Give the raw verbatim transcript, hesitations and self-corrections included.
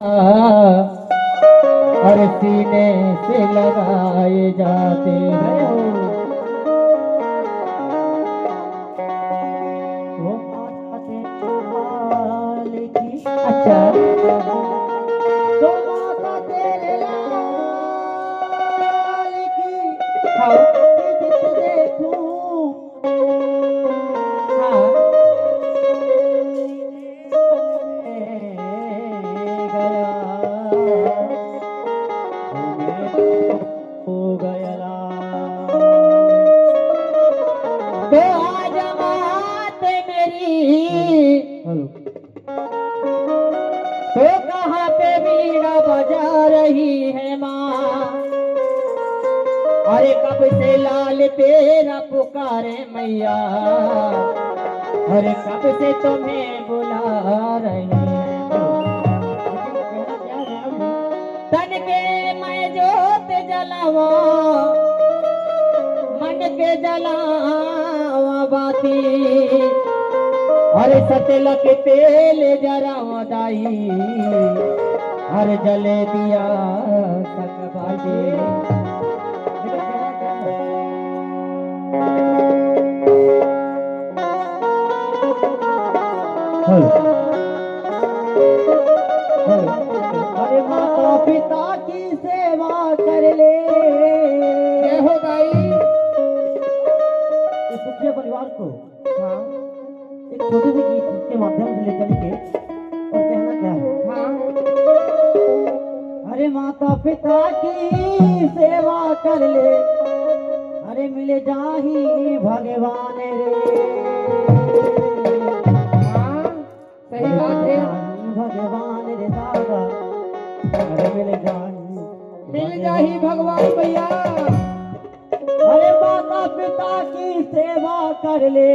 और सीने से लगाए जाते हैं। वो माता तेरे लाल की। अच्छा। तो माता तेरे लाल की। हाँ। जित देखूं। हाँ। गया। हो गया लाल। तो आज मात मेरी। हेलो। तो कहाँ पे बीड़ा बजा रही है माँ? अरे कब से लाल तेरा पुकारे मैया, अरे कब से तुम्हें बुला रही है। तन के मैं जोत जलावा, मन के जलावा बाती, अरे सतलक तेल जरावा दाई, अरे जले दिया संग बाती। हेलो। हेलो। अरे माता पिता की सेवा कर ले। जय हो दाई। इस दुखिया परिवार को हाँ। एक छोटे से गीत के माध्यम से ले चलेंगे। और कहना क्या है? हाँ। अरे माता पिता की सेवा कर ले, अरे मिल जाही भगवान रे। हाँ, सही बात है। भगवान रे दादा, अरे मिल जाही, मिल जाही भगवान भैया। अरे माता पिता की सेवा कर ले,